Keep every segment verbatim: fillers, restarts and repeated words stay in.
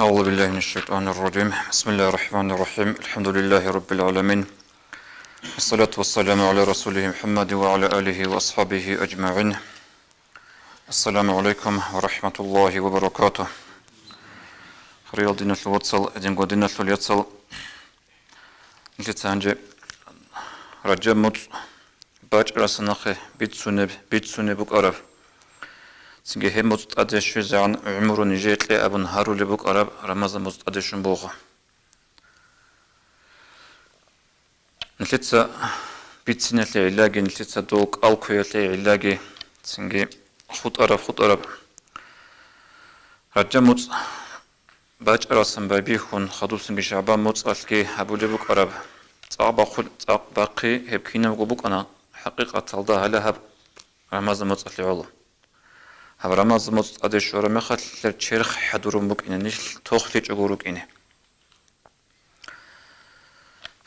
أعوذ بالله من الشيطان الرجيم. بسم الله الرحمن الرحيم. الحمد لله رب العالمين. والصلاة والسلام على رسوله محمد وعلى آله وأصحابه أجمعين. السلام عليكم ورحمة الله وبركاته. Хириял диналъул вацал, гьединго диналъул яцал. Нилъеца гьанже Ражаб муцӀ бачӀарасда нахъе бицунеб, бицунеб букӀараб. Цинги гьеб муцӀ тӀаде щвезегӀан гӀумру нижее кье абун гьарулеб букӀараб Рамазан муцӀ тӀаде щун буго. Нилъеца бициналъе гӀиллаги, нилъеца дол кӀал кквеялъе гӀиллаги, цинги хутӀараб-хутӀараб Ражаб муцӀ бачӀарасда байбихьун, хадубцинги ШагӀбан муцӀалъги гьабулеб букӀараб цӀакъ бахъи-, цӀакъ бахъи гьеб кинабго букӀана, хӀакъикъаталда гьале гьаб Рамазан муцӀалъе гӀоло. Гьаб Рамазан муцӀ тӀаде щвараб мехалъ, нилъер черх хӀадурун букӀине, нилъ тохлъичӀого рукӀине.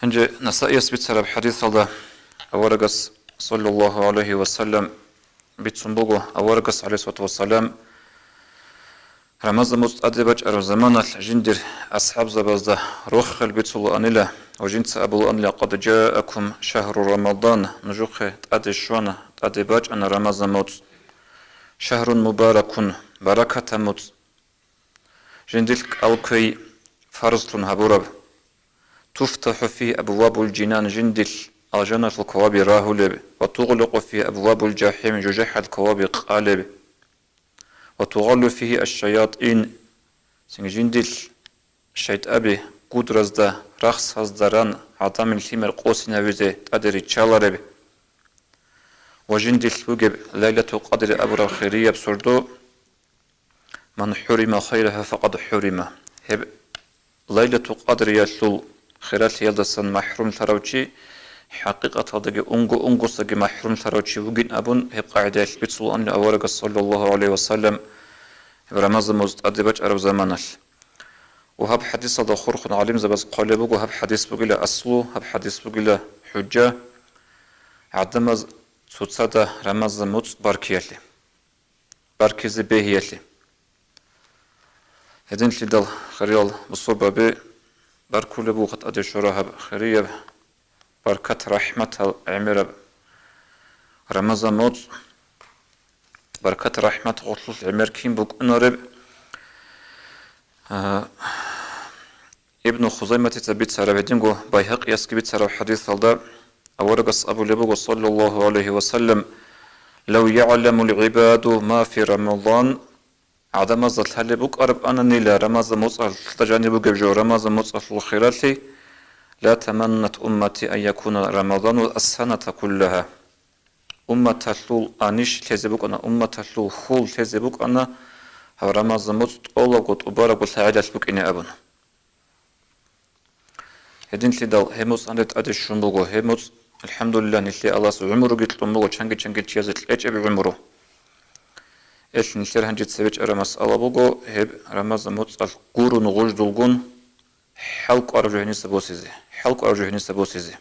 Гьанже Насаияс бицараб хӀадисалда аварагас, саллаллагьу гӀалайгьи ва саллам, бицун буго, аварагас, гӀалайгьиссалату вассалам, Рамазан муцӀ тӀаде бачӀараб заманалъ жиндир асхӀабзабазда рохел бицулаанила ва жинца абулаанила: «Къад жаакум шагьру Рамадан», нужухъе тӀаде щвана, тӀаде бачӀана Рамазан муцӀ. «Шагьрун мубаракун», баракатаб муцӀ. Жиндилъ кӀал кквей фарзлъун гьабураб. «ТуфтахӀу фигьи абвабул жинан», жиндилъ алжаналъул кваби рагьулеб, «ва тугъликъу фигьи абвабул жахӀим», жужахӀал кваби къалеб, «ва тугъаллу фигьи аш-шаятӀин», цинги жиндилъ шайтӀаби гудразда, рахсазда ран гӀадамил лъимер къосинавизе тӀаде риччалареб, ва жиндилъ бугеб Лайлатул Къадри абураб хирияб сордо, «Ман хӀурима хайрагьа, факъад хӀурима». Гьеб Лайлатул Къадриялъул хиралъиялдасан махӀрумлъарав чи, хӀакъикъаталдаги унго-унгосаги махӀрумлъарав чи вугин абун, гьеб къагӀидаялъ бицулаанила аварагас, саллаллагьу гӀалайгьи ва саллам, гьеб Рамазан муцӀ тӀаде бачӀараб заманалъ. Ва гьаб хӀадисалда хурхун гӀалимзабаз хъвалеб буго, гьаб хӀадис бугила аслу, гьаб хӀадис бугила хӀужа, гӀадамаз цоцазда Рамазан муцӀ баркиялъе. Баркизе бегьиялъе. Гьединлъидал, хириял бусурбаби, баркулеб буго тӀаде щвараб гьаб хирияб, баркат-рахӀматал гӀемераб Рамазан муцӀ, баркат-рахӀмат гъорлъулъ гӀемер кин букӀунареб? А, Ибну Хузайматица бицараб, гьединго Байгьакъиясги бицараб хӀадисалда аварагас абулеб буго, саллаллагьу гӀалайгьи ва саллам: «Лав ягӀламул гӀибаду ма фи Рамазан», гӀадамазда лъалеб букӀараб ананила Рамазан муцӀалда жаниб бугеб жо, Рамазан муцӀалъул хиралъи, «ла таманнат уммати ан якуна Рамазану ас-саната куллагьа». Умматалъул анищ лъезе букӀана, умматалъул хьул лъезе букӀана гьаб Рамазан муцӀ тӀолабго тӀубарабго лъагӀелалъ букӀине абун. Гьединлъидал гьеб муцӀ гьанже тӀаде щун буго. Гьеб муцӀ, алхӀамдулиллагь, нилъее Аллагьас гӀумруги кьун буго, чанги-чанги чиязе кьечӀеб гӀумру. Эл нилъер гьанже цебе чӀараб масъала буго, гьеб Рамазан муцӀалъ гурун гъуждулгун хӀал кӀвараб жо гьениса босизе, хӀал кӀвараб жо гьениса босизе.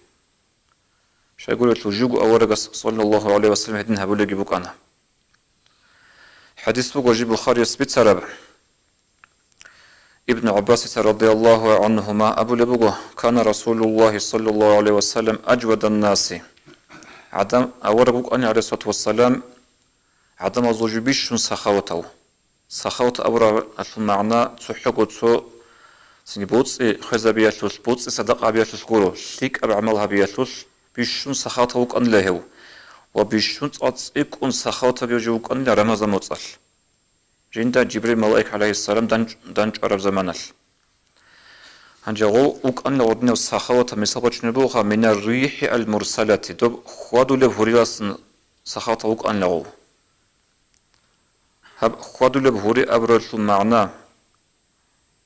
Щайгурелъул жуго аварагас, саллаллагьу гӀалайгьи ва саллам, гьедин гьабулебги букӀана. ХӀадис буго жиб Бухарияс бицараб. Ибн ГӀаббасица, радияллагьу гӀангьума, абулеб буго: «Кана Расулуллагьи, саллаллагьу гӀалайгьи ва саллам, ажвадан наси». ГӀадам, авараг вукӀана, гӀалайгьиссалату вассалам, гӀадамазул жо бищун сахаватав. Сахават абуралъул магӀна цохӀого цо цинги боцӀи хвезабиялъулъ, боцӀи садакъа гьабиялъулъ гуро, лъикӀаб гӀамал гьабиялъулъ бищун сахаватав вукӀанила гьев, ва бищун цӀакъ цӀикӀкӀун сахаватав жо вукӀанила Рамазан муцӀалъ. Жинда Жибрил малаик, гӀалайгьиссалам, дандч-, дандчӀвараб заманалъ. Гьанже гъов вукӀанила гъодинав сахаватаб, мисал бачунеб бугоха, «минар рихӀи ал-мурсалати», доб хьвадулеб гьуриласан сахаватав вукӀанила гъов. Гьаб хьвадулеб гьури абуралъул магӀна,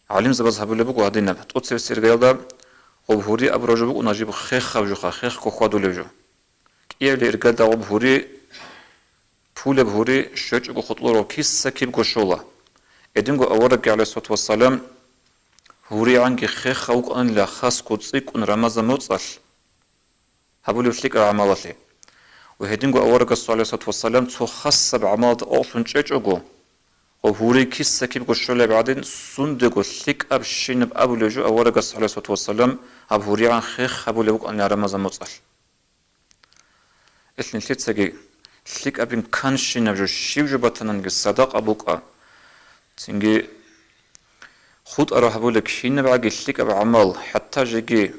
гӀалимзабаз гьабулеб буго гьадинаб: тӀоцебесеб иргаялда гъоб гьури абураб жо букӀуна жиб хехаб жоха, хехго хьвадулеб жо. КӀиабилеб иргаялда гъоб гьури, пулеб гьури щвечӀого хутӀлуро, киса-кибго щола. Гьединго аварагги, гӀалайгьиссалату вассалам, гьуригӀанги хехав вукӀанила хасго цӀикӀкӀун Рамазан муцӀалъ гьабулеб лъикӀаб гӀамалалъе. Ва гьединго аварагасул, гӀалайгьиссалату вассалам, цо хасаб гӀамалалда къокълъун чӀечӀого, Ва гьури киса-кибго щолеб гӀадин, сундего лъикӀабщинаб абулев жо аварагас, гӀалайгьиссалату вассалам, гьаб гьуригӀан хех гьабулеб букӀана Рамазан моцӀалъ. Ил нилъецаги лъикӀабин канщинаб жо, щиб жо батананиги садакъа букӀа. Цинги хутӀарав гьабулеб кинабгӀаги лъикӀаб гӀамал, хӀатта жеги,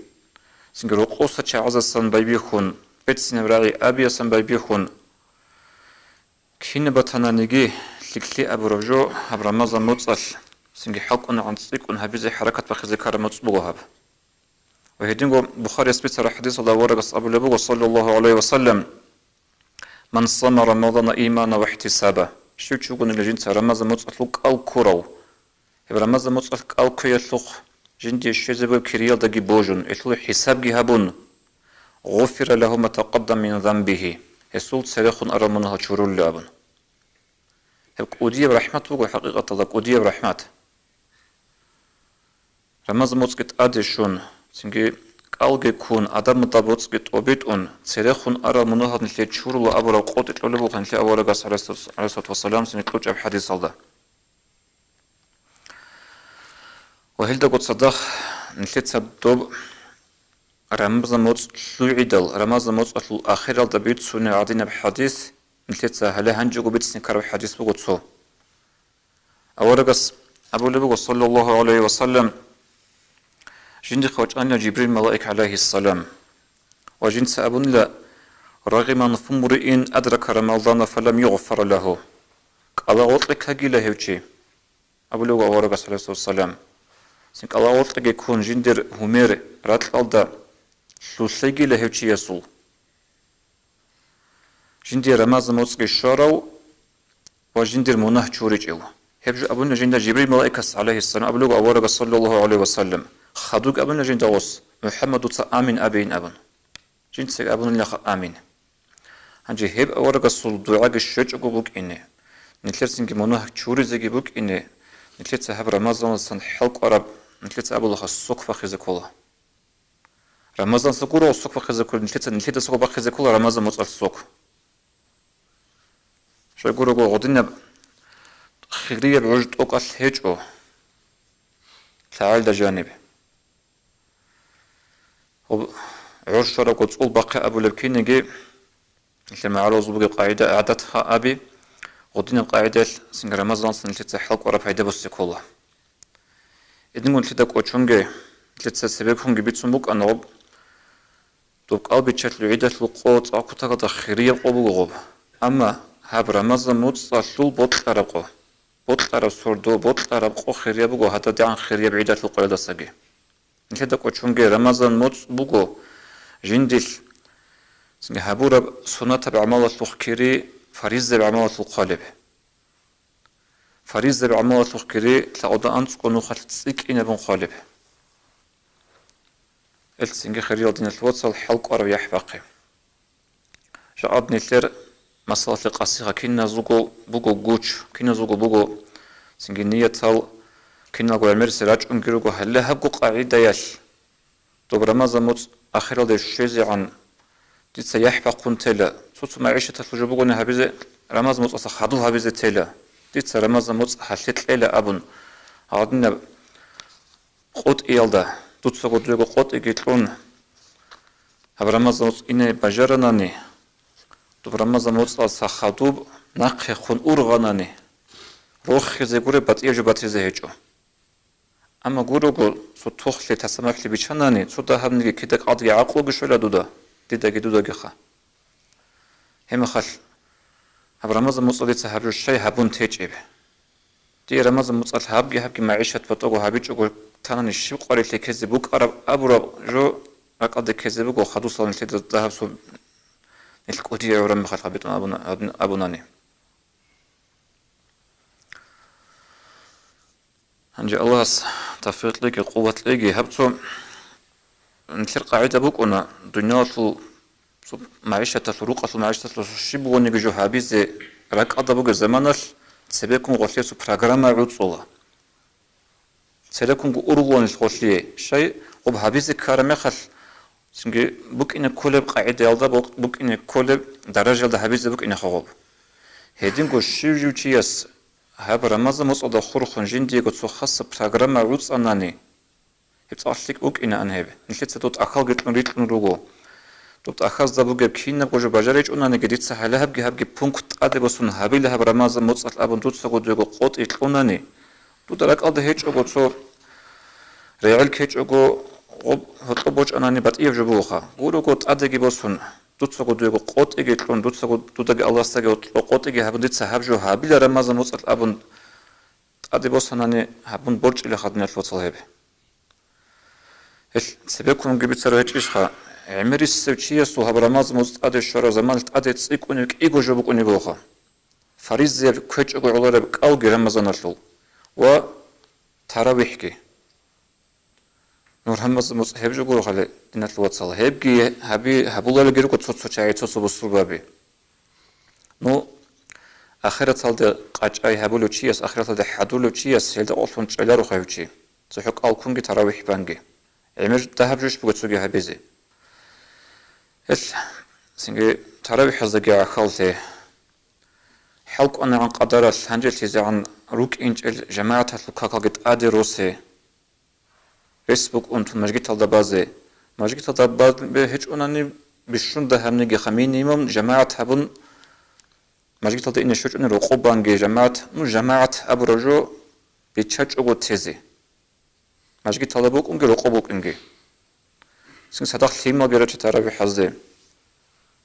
цинги рокъоса чагӀазасан байбихьун, берцинаб рагӀи абиясан байбихьун, кинаб батананиги лъикӀлъи абураб жо гьаб Рамазан моцӀалъ, цинги хӀалкӀунагӀан цӀикӀкӀун гьабизе хӀаракат бахъизе ккараб моцӀ буго гьаб. Ва гьединго Бухарияс бицараб хӀадисалда аварагас абулеб буго, саллаллагьу гӀалайгьи ва саллам: «Ман сама Рамадана имана ва ихтисаба». Щив чи вугониги жинца Рамазан моцӀалъул кӀал ккурав, гьеб Рамазан моцӀалъ кӀал кквеялъухъ жиндие щвезе бугеб кириялдаги божун, гьелъул хӀисабги гьабун, «гъуфира лагьу ма такъаддама мин занбигьи», гьесул церехун арал мунагьал чурулила абун. Гьеб кӀудияб рахӀмат буго, хӀакъикъаталда кӀудияб рахӀмат. Рамазан моцӀги тӀаде щун, цинги кӀалги ккун, адамалда моцӀги тӀобитӀун, церехун арал мунагьал нилъее чурула абураб къотӀи кьолеб буго нилъее аварагас, гӀалайгьиссалату вассалам, цинги кьучӀаб хӀадисалда. Ва гьелдаго цадахъ нилъеца доб Рамазан моцӀ лъугӀидал, Рамазан моцӀалъул ахиралда бицунеб гӀадинаб хӀадис, нилъеца гьале гьанжего бицни ккараб хӀадис буго цо. Аварагас абулеб буго, саллаллагьу гӀалайгьи ва саллам, жиндихъ вачӀанила Жибрил малаик, гӀалайгьиссалам. Ва жинца абунила: «Рагъиман фумриин адрака Рамадана фалам югъфар лагьу». КӀалагъоркье ккагила гьев чи, абулеб буго аварагас, гӀалайгьиссалам. Цин кӀалагъоркьеги ккун, жиндир гьумер ракьалда лъулъегила гьев чиясул. Жиндир Рамазан моцӀги щварав ва жиндир мунагь чуричӀев. Гьеб жо абуна жинда Жибрил малаикас, гӀалайгьиссалам, абулеб буго аварагас, саллаллагьу гӀалайгьи ва саллам. Хадубги абуна жинда гъос, МухӀаммадуца амин абейин абун. Жинцаги абунилаха амин. Гьанже гьеб аварагасул дугӀаги щвечӀого букӀине, нилъер цинги мунагь чуризеги букӀине, нилъеца гьаб Рамазаналдасан хӀалкӀвараб, нилъеца абулаха, сок бахъизе ккола. Рамазаналдаса гуро сок бахъизе ккола, нилъеца нилъеда сок бахъизе ккола Рамазан моцӀалъ сок. Щай гурого, гъодинаб хирияб гӀуж тӀокӀалъ гьечӀо лъагӀалда жаниб. Гьоб-, гӀур щварабго цӀул бахъе абулеб кинеги, нилъер магӀарулазул бугеб къагӀида, гӀадат ха аби, гъодинаб къагӀидаялъ цинги Рамазаналдаса нилъеца хӀалкӀвараб пайда босизе ккола. Гьединго нилъеда кӀочонге, нилъеца цебеккунги бицун букӀана гъоб, доб кӀалбиччалъул гӀидалъул къо цӀакъ кутакалда хирияб къо буго гъоб. Амма гьаб Рамазан моцӀалъул бокьараб къо, бокьараб сордо, бокьараб къо хирияб буго гьададигӀан хирияб гӀидалъул къоялдасаги. Нилъеда кӀочонге, Рамазан моцӀ буго жиндилъ цинги гьабураб суннатаб гӀамалалъухъ кири фаризаб гӀамалалъул хъвалеб. Фаризаб гӀамалалъухъ кири лъабкъоялда анцӀго нухалъ цӀикӀкӀинабун хъвалеб. Ил цинги, хириял диналъул вацал, хӀалкӀвараб яхӀ бахъе. Жакъад нилъер масалалъе къасиха, киназулго буго гуч, киназулго буго цинги ниятал, киналго гӀемерисел рачӀунги руго. Гьале гьабго къагӀидаялъ, доб Рамазан моцӀ ахиралде щвезегӀан дица яхӀ бахъун тела, цо-цо магӀишаталъул жо бугони гьабизе, Рамазан моцӀалъа хадуб гьабизе тела, дица Рамазан моцӀ гьалъе кьела абун, гьадинаб къотӀиялда, дуцаго дуего къотӀиги кьун, гьаб Рамазан моцӀ ине бажаранани, доб Рамазан моцӀалъа хадуб нахъехун ургъанани, рохизе гуреб батӀияб жо батизе гьечӀо. Амма гурого, цо тохлъи тасамаплъи биччанани, цо дагьабниги кида кӀалдиги гӀакълуги щвела дуда, дидаги дудагиха. Гьебмехалъ гьаб Рамазан муцӀалица гьаб жо щай гьабун течӀеб? Дие Рамазан муцӀалъ гьабги-гьабги магӀишат батӀаго гьабичӀого танани, щиб къварилъи ккезе букӀараб абураб жо ракӀалде ккезе буго, хадусалан нилъеда дагьаб цо нилъ кӀудияв гӀураб мехалъ гьабитӀун абуна-, абун-, абунани. Гьанже Аллагьас тавфикъ кьеги, къуват кьеги. Гьаб цо нилъер къагӀида букӀуна, дуниялалъул цо магӀишаталъул, рукъалъул магӀишаталъул щиб бугониги жо гьабизе ракӀалда бугеб заманалъ цебеккун гъолъие цо программа гӀуцӀула. Цереккунго ургъуланилъ гъолъие, щай гъоб гьабизе ккараб мехалъ, цинги букӀине кколеб къагӀидаялда, бу-, букӀине кколеб даражаялда гьабизе букӀинеха гъоб. Гьединго щив жив чияс гьаб Рамазан моцӀалда хурхун жиндиего цо хаса программа гӀуцӀанани, гьеб цӀакъ лъикӀ букӀинаан гьеб. Нилъеца доб тӀахьалги кьун рикьун руго. Доб тӀахьазда бугеб кинабго жо бажаричӀонаниги, дица гьале гьабги гьабги пункт тӀаде босун гьабила гьаб Рамазан моцӀалъ абун дуцаго дуего къотӀи кьунани, дуда ракӀалда гьечӀого цо регӀел ккечӀого, гъоб гьоркьоб бочӀанани батӀияб жо бугоха. Гурого тӀадеги босун, дуцаго дуего къотӀиги кьун, дуцаго дудаги Аллагьасдаги гьоркьоб къотӀиги гьабун, дица гьаб жо гьабила Рамазан моцӀалъ абун тӀаде босанани гьабун борчӀила хадиналъ вацал гьеб. Гьелъ цебеккунги бицарав гьечӀищха, гӀемерисев чиясул гьаб Рамазан моцӀ тӀаде щвараб заманалъ тӀаде цӀикӀкӀунеб кӀиго жо букӀунеб бугоха. Фаризаяб ккечӀого гӀолареб кӀалги Рамазаналъул ва таравихӀги. Ну, Рамазан моцӀ гьеб жо гуро хъали, диналъул вацал. Гьебги гьаби-, гьабуларелги руго цо-цо чагӀи, цо-цо бусурбаби. Ну, ахираталде къачӀай гьабулев чияс, ахираталде хӀадурлъулев чияс гьелда къолъун чӀеларо гьев чи. ЦохӀо кӀал ккунги таравихӀ банги. ГӀемер дагьаб жо буго цоги гьабизе. Гьелъ, цинги таравихӀаздаги гӀахьаллъи. ХӀалкӀванагӀан къадаралъ гьанжелъизегӀан рукӀинчӀел жамагӀаталъул какалги тӀаде росе. Рес букӀун тун мажгиталда базе. Мажгиталда базе гьечӀонани бищун дагьабнигиха минимум жамагӀат гьабун, мажгиталда ине щвечӀони рокъоб банги жамагӀат, ну, жамагӀат абураб жо биччачӀого тезе. Мажгиталда букӀунги рокъоб букӀунги. Цин цадахъ лъималги раче таравихӀазде.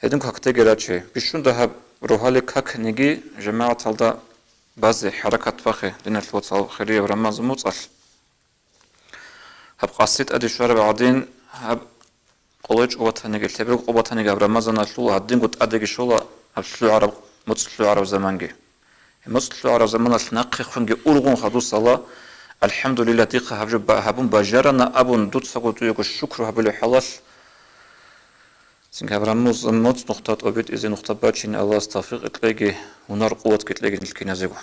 Гьедин какдеги раче. Бищун дагьаб рогьалил какниги жамагӀаталда базе, хӀаракат бахъе, диналъул вацал, хирияб Рамазан моцӀалъ. Гьаб къаси тӀаде щвараб гӀадин, гьаб къоло чӀо батаниги, лъеберго къо батаниги гьаб Рамазаналъул гьадинго тӀадеги щола гьаб лъугӀараб, моцӀ лъугӀараб заманги. Гьеб моцӀ лъугӀараб заманалъ нахъехунги ургъун хадусала, «АлхӀамдулиллагь, дихъа гьаб жо ба-, гьабун бажарана», абун, дуцаго дуего шукру гьабулеб хӀалалъ, цинги гьаб Рамазан моцӀ нухда тӀобитӀизе, нухда бачине Аллагьас тавфикъ кьеги, гьунар-къуватги кьеги нилъ киназего.